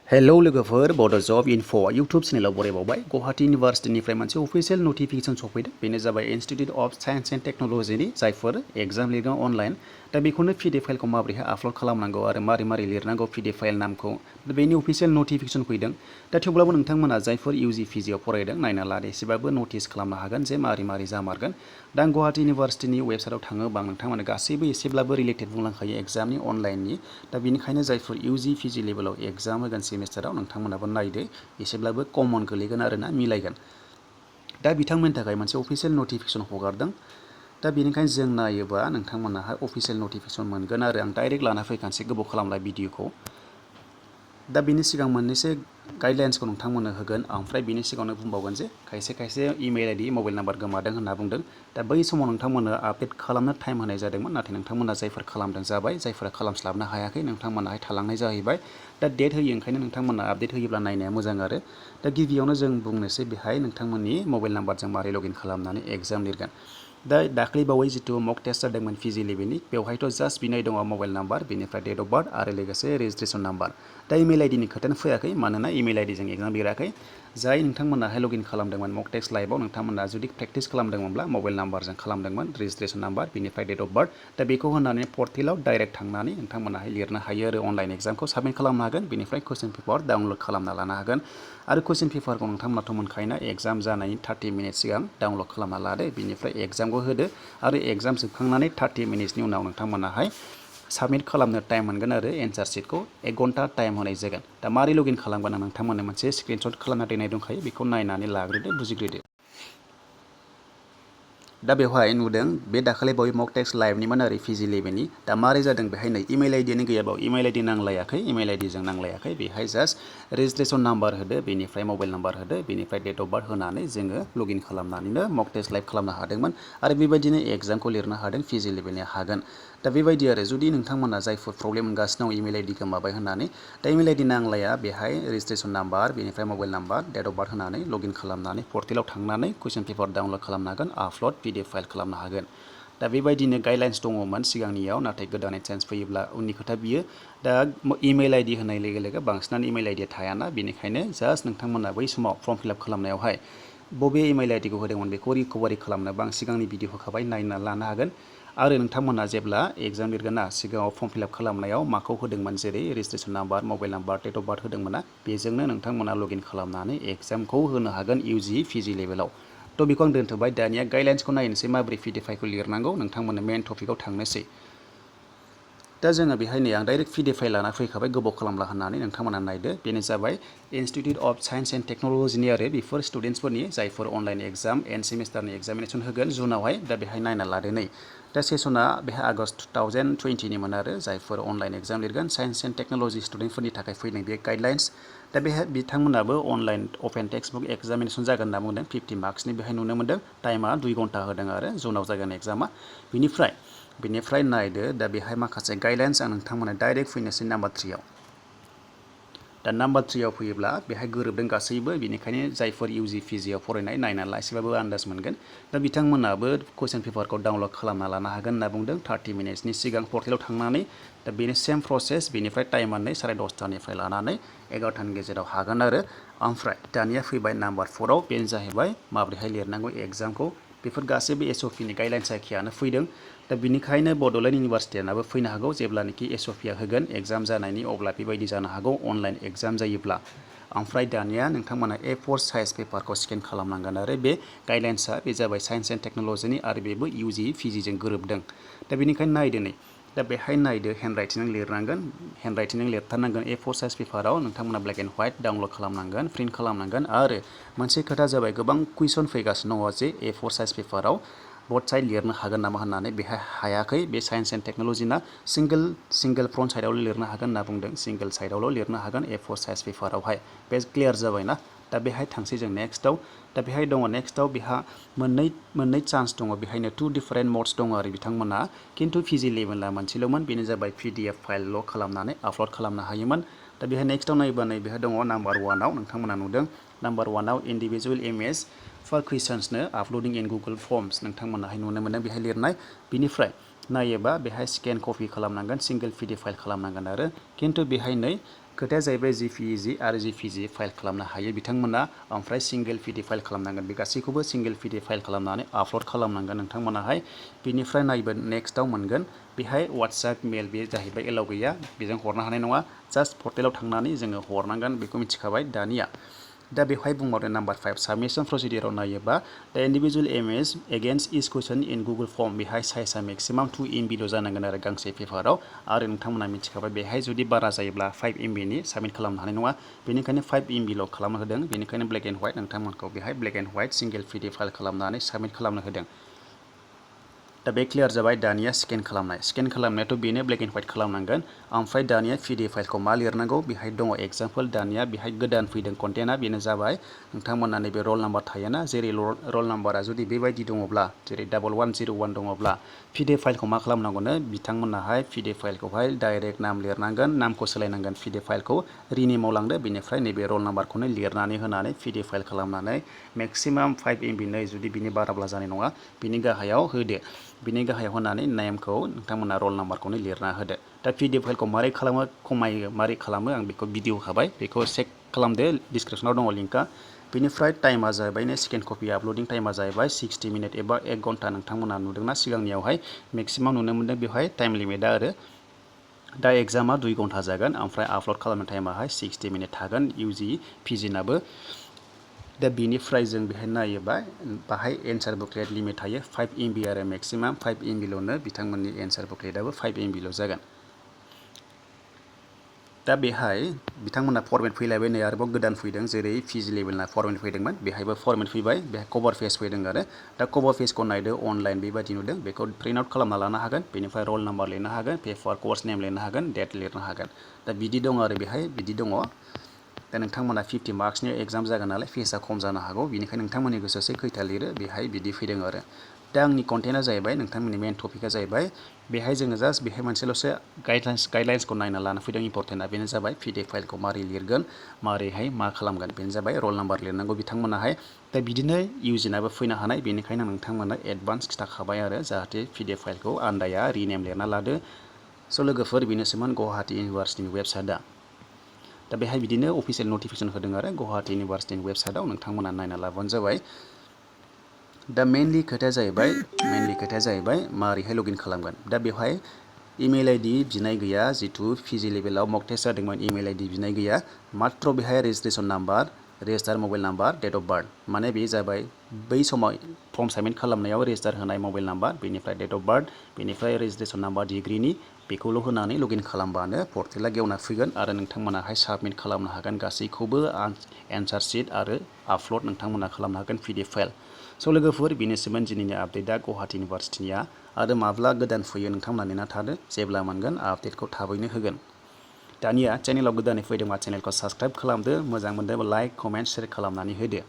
hello लोगोफोर बड' जब enough' YouTube चेनेलाव बरायबावबाय Guwahati इउनिभार्सिटिनिफ्राय मोनसे अफिसियेल नटिफिकेसन सफैदों बेनो जाबाय इन्स्टिटिउट अफ साइन्स एन्ड टेक्न'लजिनि जायफोर एग्जाम लिरगोन अनलाइन दा बेखौनो पिडिएफ फाइलखौ माबोरैहाय आपल'ड खालामनांगौ आरो मारै लिरनांगौ पिडिएफ फाइल नामखौ बेनि अफिसियेल नटिफिकेसन फैदों दा थेवब्लाबो नोंथांमोना जायफोर इउजि पिजिआव फरायदों नायना लादो एसेबाबो नटिस खालामनो हागोन जे मारै जामारगोन दा आं गुवाहाटी इउनिभार्सिटिनि वेबसाइटआव थाङोबा नोंथांमोना गासैबो एसेब्लाबो रिलेटेड बुंलांखायो एग्जामनि अनलाइननि दा बेनिखायनो जायफोर इउजि पिजि लेभेलाव एग्जाम होगोन सेमिस्टाराव नोंथांमोनाबो नायदो एसेब्लाबो कमन गोलैगोन आरोना मिलायगोन दा बिथांमोननि थाखाय मोनसे अफिसियेल नटिफिकेसन हगारदों दा बेनिखायनो जों नायोबा नोंथांमोनाहाय अफिसियेल नटिफिकेसन मोनगोन आरो आं डाइरेक्ट लाना फैखानोसै गोबाव खालामला भिडिअखौ दा बेनि सिगां मोननैसो गाइडलाइन्सखौ नोंथांमोननो होगोन ओमफ्राय बेनि सिगाङावनो बुंबावगोन जे खायसे इमेल आइडि मबाइल नाम्बार गोमादों होनना बुंदों दा बै समाव नोंथांमोननो आपडेट खालामनो टाइम होनाय जादोंमोन नाथाय नोंथांमोना जायफोर खालामदों जाबाय जायफोरा खालामस्लाबनो हायाखै नोंथांमोनाहाय थालांनाय जाहैबाय दा डेट होयो ओंखायनो नोंथांमोना आपडेट होयोब्ला नायनाया मोजां आरो दा गिबियावनो जों बुंनोसै बेहाय नोंथांमोननि मबाइल नाम्बारजों मारै लगइन खालामनानै एग्जाम लिरगोन दा दाख्लैबावै जितु मक टेस्ट जादोंमोन पिजि लेभेलनि बेवहायथ' जास्ट बिनाय दङ मबाइल नाम्बार बेनिफ्राय डेट अफ बार्थ आरो लोगोसे रेजिस्ट्रेसन नाम्बार दा इमेल आइडिनि खोथायानो फैयाखै मानोना इमेल आइडिजों एग्जाम लिराखै जाय नोंथांमोनाहाय लगइन खालामदोंमोन मक टेस्ट लाइभआव नोंथांमोना जुदि प्रेक्टिस खालामदोंमोनब्ला मबाइल नाम्बारजों खालामदोंमोन रेजिस्ट्रेसन नाम्बार बेनिफ्राय डेट अफ बार्थ दा बेखौ होनानै पर्टेलाव डाइरेक्ट थांनानै नोंथांमोनाहाय लिरनो हायो आरो अनलाइन एग्जामखौ साबमिट खालामनो हागोन बेनिफ्राय कुइसन पेपार डाउनलड खालामना लानो हागोन आरो कुइसन पेपारखौ नोंथांमोनाथ' मोनखायोना एग्जाम जानायनि 30 मिनिट सिगां डाउनलड खालामना लादो बेनिफ्राय एग्जामखौ होदो आरो एग्जाम जोबखांनानै 30 मिनिटनि उनाव नोंथांमोनाहाय साबमिट खालामनो टाइम मोनगोन आरो एन्सार शीटखौ 1 घन्टा टाइम होनाय जागोन दा मारै लगइन खालामगोन आं नोंथांमोननो मोनसे स्क्रिनशट खालामना दोननाय दंखायो बेखौ नायनानै लाग्रोदो बुजिग्रोदो दा बेवहाय नुदों बे दाखालि बावै मक टेस्ट लाइभनिमोन आरो पिजि लेभेलनि दा मारै जादों बेहाय नै इमेल आइडियानो गैयाबाव इमेल आइडि नांलायाखै इमेल आइडिजों नांलायाखै बेहाय जास्ट रेजिस्ट्रेसन नाम्बार होदो बेनिफ्राय मबाइल नाम्बार होदो बेनिफ्राय डेट अफ बार्थ होनानै जोङो लगइन खालामनानैनो मक टेस्ट लाइभ खालामनो हादोंमोन आरो बेबायदिनो एग्जामखौ लिरनो हादों पिजि लेभेलनि हागोन दा बेबायदि आरो जुदि नोंथांमोना जायफोर प्रब्लेम मोनगासिनो दं इमेल आइडि गोमाबाय होननानै दा इमेल आइडि नांलाया बेहाय रेजिस्ट्रेसन नाम्बार बेनिफ्राय mobile number date of birth होनानै लगइन खालामनानै पर्टेलाव थांनानै कुइसन पेपार डाउनलड खालामनो हागोन आपल'ड पिडिएफ फाइल खालामनो हागोन दा बेबायदिनो गाइडलाइन्स दङमोन सिगांनियाव नाथाय गोदानै चेन्ज फैयोब्ला उननि खोथा बियो दा इमेल आइडि होनाय लोगो बांसिनानो इमेल आइडिया थायाना बेनिखायनो जास्ट नोंथांमोना बै समाव फर्म फिलआप खालामनायावहाय बबे इमेल आइडिखौ होदोंमोन बेखौ रिकभारि खालामनोबा आं सिगांनि भिडिअ होखाबाय नायना लानो हागोन आरो नोंथांमोना जेब्ला एग्जाम लिरगोन ना सिगाङाव फर्म फिलआप खालामनायाव माखौ होदोंमोन जेरै registration number mobile number date of birth होदोंमोन ना बेजोंनो नोंथांमोना लगइन खालामनानै एग्जामखौ होनो हागोन इउजि पिजि लेभेलाव थ' बेखौ आं दोनथ'बाय दानिया गाइडलाइन्सखौ नायनोसै माबोरै पिडिएफ फाइलखौ लिरनांगौ नोंथांमोननो मेन टपिकआव थांनोसै दा जोङो बेहाय नै आं डाइरेक्ट पिडिएफ फाइल लाना फैखाबाय गोबाव खालामला होननानै नोंथांमोना नायदो बेनो जाबाय इन्स्टिटिउट अफ साइन्स एन्ड टेक्न'लजिनि आरो बेफोर स्टुडेन्ट्सफोरनि जायफोर अनलाइन एग्जाम एन्ड सेमिस्टारनि एग्जामिनेसन होगोन जुनावहाय दा बेहाय नायना लादो नै दा सेसना बेहाय आगस्ट 2020निमोन आरो जायफोर अनलाइन एग्जाम लिरगोन साइन्स एन्ड टेक्न'लजि स्टुडेन्टफोरनि थाखाय फैनाय बे गाइडलाइन्स दा बेहाय बिथांमोनाबो अनलाइन अपेन टेक्सटबुक एग्जामिनेसन जागोन होनना बुंदों 50 मार्क्सनि बेहाय नुनो मोन्दों टाइमा 2 घन्टा होदों आरो जुनाव जागोन एग्जामा बेनिफ्राय नायदो दा बेहाय माखासे गाइडलाइन्स आं नोंथांमोना डाइरेक्ट फैनोसै नाम्बार 3आव दा नाम्बार 3आव फैयोब्ला बेहाय गोरोबदों गासैबो बेनिखायनो जायफोर इउजि पिजिआव फरायनाय नायना ला एसेबाबो आन्दाज मोनगोन दा बिथांमोनाबो कुइसन पेपारखौ डाउनलड खालामना लानो हागोन होनना बुंदों 30 मिनिट्सनि सिगां पर्टेलाव थांनानै दा बेनो सेम प्रसेस बेनिफ्राय टाइमा 10:30निफ्राय लानानै 11टानि गेजेराव हागोन आरो ओमफ्राय दानिया फैबाय नाम्बार 4आव बेनो जाहैबाय माबोरैहाय लिरनांगौ एग्जामखौ बेफोर गासैबो एसअपिनि गाइडलाइन्स एखेयानो फैदों दा बिनिखायनो बड'लेण्ड इउनिभार्सिटियाबो फैनो हागौ जेब्लानोखि एसअपिया होगोन एग्जाम जानायनि अब्ला बेबायदि जानो हागौ अनलाइन एग्जाम जायोब्ला ओमफ्राय दानिया नोंथांमोना A4 साइज पेपारखौ स्केन खालामनांगोन आरो बे गाइडलाइन्सआ बे जाबाय साइन्स एन्ड टेक्न'लजिनि आरो बेबो इउजि पिजिजों गोरोबदों दा बेनिखायनो नायदो नै दा बेहाय नायदो हेन्डराइटिंजों लिरनांगोन हेन्डराइटिंजों लिरथारनांगोन A4 साइज पेपाराव नोंथांमोना ब्लेक एन्ड व्हाइट डाउनलड खालामनांगोन प्रिन्ट खालामनांगोन आरो मोनसे खोथा जाबाय गोबां कुइसन फैगासिनो दङ जे A4 साइज पेपाराव बोथ साइड लिरनो हागोन नामा होननानै बेहाय हायाखै बे साइन्स एन्ड टेक्न'लजिना सिंगल फ्रन्ट साइडआवल' लिरनो हागोन होनना बुंदों सिंगल साइडआवल' लिरनो हागोन A4 साइज पेपारावहाय बे क्लियार जाबायना दा बेहाय थांसै जों नेक्स्टआव दा बेहाय दङ नेक्स्टआव बेहा मोननै चान्स दङ बेहायनो 2 डिफारेन्ट मोड्स दङ आरो बिथांमोना खिन्थु पिजि लेभेला मोनसेल'मोन बेनो जाबाय पिडिएफ फाइलल' खालामनानै आपल'ड खालामनो हायोमोन दा बेहाय नेक्स्टआव नायोबा नै बेहाय दङ नाम्बार 1आव नोंथांमोना नुदों नाम्बार 1आव इन्डिभिजुवेल इमेज फर कुइसन्सनो आपल'डिं इन गुगोल फर्म्स नोंथांमोनाहाय नुनो मोनदों बेहाय लिरनाय बिनिफ्राय नायोबा बेहाय स्केन कपि खालामनांगोन सिंगल पिडिएफ फाइल खालामनांगोन आरो खिन्थु बेहाय नै खोथाया जाहैबाय JPEG आरो JPG फाइल खालामनो हायो बिथांमोना ओमफ्राय सिंगेल PDF फाइल खालामनांगोन बे गासैखौबो सिंगेल PDF फाइल खालामनानै आपल'ड खालामनांगोन नोंथांमोनाहाय बिनिफ्राय नायबो नेक्स्टआव मोनगोन बेहाय WhatsApp मेल बे जाहैबाय एलाउ गैया बेजों हरनो हानाय नङा जास्ट पर्टेलाव थांनानै जोङो हरनांगोन बेखौ मिथिखाबाय दानिया दा बेवहाय बुंबावदों नाम्बार 5 साबमिसन प्रसिडियराव नायोबा दा individual image against etch question in Google form बेहाय साइजआ मेक्सिमाम 2 MBल' जानांगोन आरो गांसे पेपाराव आरो नोंथांमोना मिथिखाबाय बेहाय जुदि बारा जायोब्ला 5 MBनि साबमिट खालामनो हानाय नङा बेनिखायनो 5 MBल' खालामनो होदों बेनिखायनो ब्लेक एन्ड व्हाइट नोंथांमोनखौ बेहाय black and white single PDF file खालामनानै साबमिट खालामनो होदों दा बे क्लियार जाबाय दानिया स्केन खालामनायाथ' बेनो ब्लेक एन्ड व्हाइट खालामनांगोन ओमफ्राय दानिया PDF फाइलखौ मा लिरनांगौ बेहाय दङ एग्जाम्पल दानिया बेहाय गोदान फैदों कन्टेन्टआ बेनो जाबाय नोंथांमोना नैबे रल नाम्बार थायोना जेरै रल नाम्बारा जुदि बेबायदि दङब्ला जेरै 1101 दङब्ला PDF फाइलखौ मा खालामनांगौनो बिथांमोनाहाय PDF फाइलखौहाय डाइरेक्ट नाम लिरनांगोन नामखौ सोलायनांगोन PDF फाइलखौ रिनेमाव लांदो बेनिफ्राय नैबे रल नाम्बारखौनो लिरनानै होनानै PDF फाइल खालामनानै मेक्सिमाम 5 MB नै जुदि बिनि बाराब्ला जानाय नङा बिनि गाहायाव होदो बिनि गाहायाव होनानै नेमखौ नोंथांमोना रल नाम्बारखौनो लिरना होदो दा PDF फाइलखौ मारै खालामो खमायो मारै खालामो आं बेखौ भिडिअ होखाबाय बेखौ चेक खालामदो डिसक्रिपसनाव दङ लिंकआ बेनिफ्राय टाइमा जाहैबाय सेकेन्ड कपि आपल'डिं टाइमा जाहैबाय 60 मिनिट एबा 1 घन्टा नोंथांमोना नुदोंना सिगांनियावहाय मेक्सिमाम नुनो मोनदों बेवहाय टाइम लिमिटआ आरो दा एग्जामा 2 घन्टा जागोन ओमफ्राय आपल'ड खालामनाय टाइमाहाय 60 मिनिट थागोन UG PGनाबो दा बिनिफ्राय जों बेहाय नायोबा बाहाय एन्सार बुकलेट लिमिट थायो 5 MB आरो मेक्सिमाम 5 MBल'नो बिथांमोननि एन्सार बुकलेटआबो 5 MBल' जागोन दा बेहाय बिथांमोना फर्मेट फैलायबाय नै आरोबाव गोदान फैदों जेरै PG लेभेलना फर्मेट फैदोंमोन बेहायबो फर्मेट फैबाय बेहाय कभार पेज फैदों आरो दा कभार पेजखौ नायदो अनलाइन बेबायदि नुदों बेखौ प्रिन्ट आउट खालामना लानो हागोन बेनिफ्राय रल नाम्बार लिरनो हागोन पेपार कर्स नेम लिरनो हागोन डेट लिरनो हागोन दा बिदि दं आरो बेहाय बिदि दङ दा नोंथांमोना 50 मार्क्सनि एग्जाम जागोन नालाय फेसआ खम जानो हागौ बेनिखायनो नोंथांमोननि गोसोसै खैथा लिरो बेहाय बिदि फैदों आरो दा आंनि कन्टेन्टआ जाहैबाय नोंथांमोननि मेन टपिकआ जाहैबाय बेहाय जोङो जास्ट बेहाय मोनसेल'सो गाइडलाइन्सखौ नायना लानो फैदों इम्परटेन्टआ बेनो जाबाय PDF फाइलखौ मारै लिरगोन मारैहाय मा खालामगोन बेनो जाबाय रल नाम्बार लिरनांगौ बिथांमोनाहाय दा बिदिनो UGनाबो फैनो हानाय बेनिखायनो नोंथांमोना एडभान्स खिथाखाबाय आरो जाहाथे PDF फाइलखौ आन्दाया रिनेम लिरना लादो स' लोगोफोर बेनोसोमोन गुवाहाटी इउनिभार्सिटिनि वेबसाइटआ दा बेहाय बिदिनो अफिसियेल नटिफिकेसन होदों आरो गुवाहाटी इउनिभार्सिटिनि वेबसाइटआव नोंथांमोना नायना लाबानो जाबाय दा मेनलि खोथाया जाहैबाय मारैहाय लगइन खालामगोन दा बेवहाय इमेल ID बिनाय गैया जितु PG लेभेलाव मक टेस्ट जादोंमोन इमेल ID बिनाय गैया मात्र बेहाय registration number registered mobile number date of birth माने बे जाबाय बै समाव फर्म साबमिट खालामनायाव रेजिस्टार होनाय मबाइल नाम्बार बेनिफ्राय डेट अफ बार्थ बेनिफ्राय रेजिस्ट्रेसन नाम्बार डिग्रिनि बेखौल' होनानै लगइन खालामबानो पर्टेला गेवना फैगोन आरो नोंथांमोनाहाय साबमिट खालामनो हागोन गासैखौबो एन्सार शीट आरो आपल'ड नोंथांमोना खालामनो हागोन PDF फाइल स' लोगोफोर बेनोसोमोन दिनैनि आपडेटआ गुवाहाटी इउनिभार्सिटिनिया आरो माब्ला गोदान फैयो नोंथांमोना नेना थादो जेब्ला मोनगोन आपडेटखौ थाबैनो होगोन दानिया चेनेलाव गोदानै फैदोंबा चेनेलखौ साबस्क्राइब खालामदो मोजां मोनदोंबा लाइक कमेन्ट शेयार खालामनानै होदो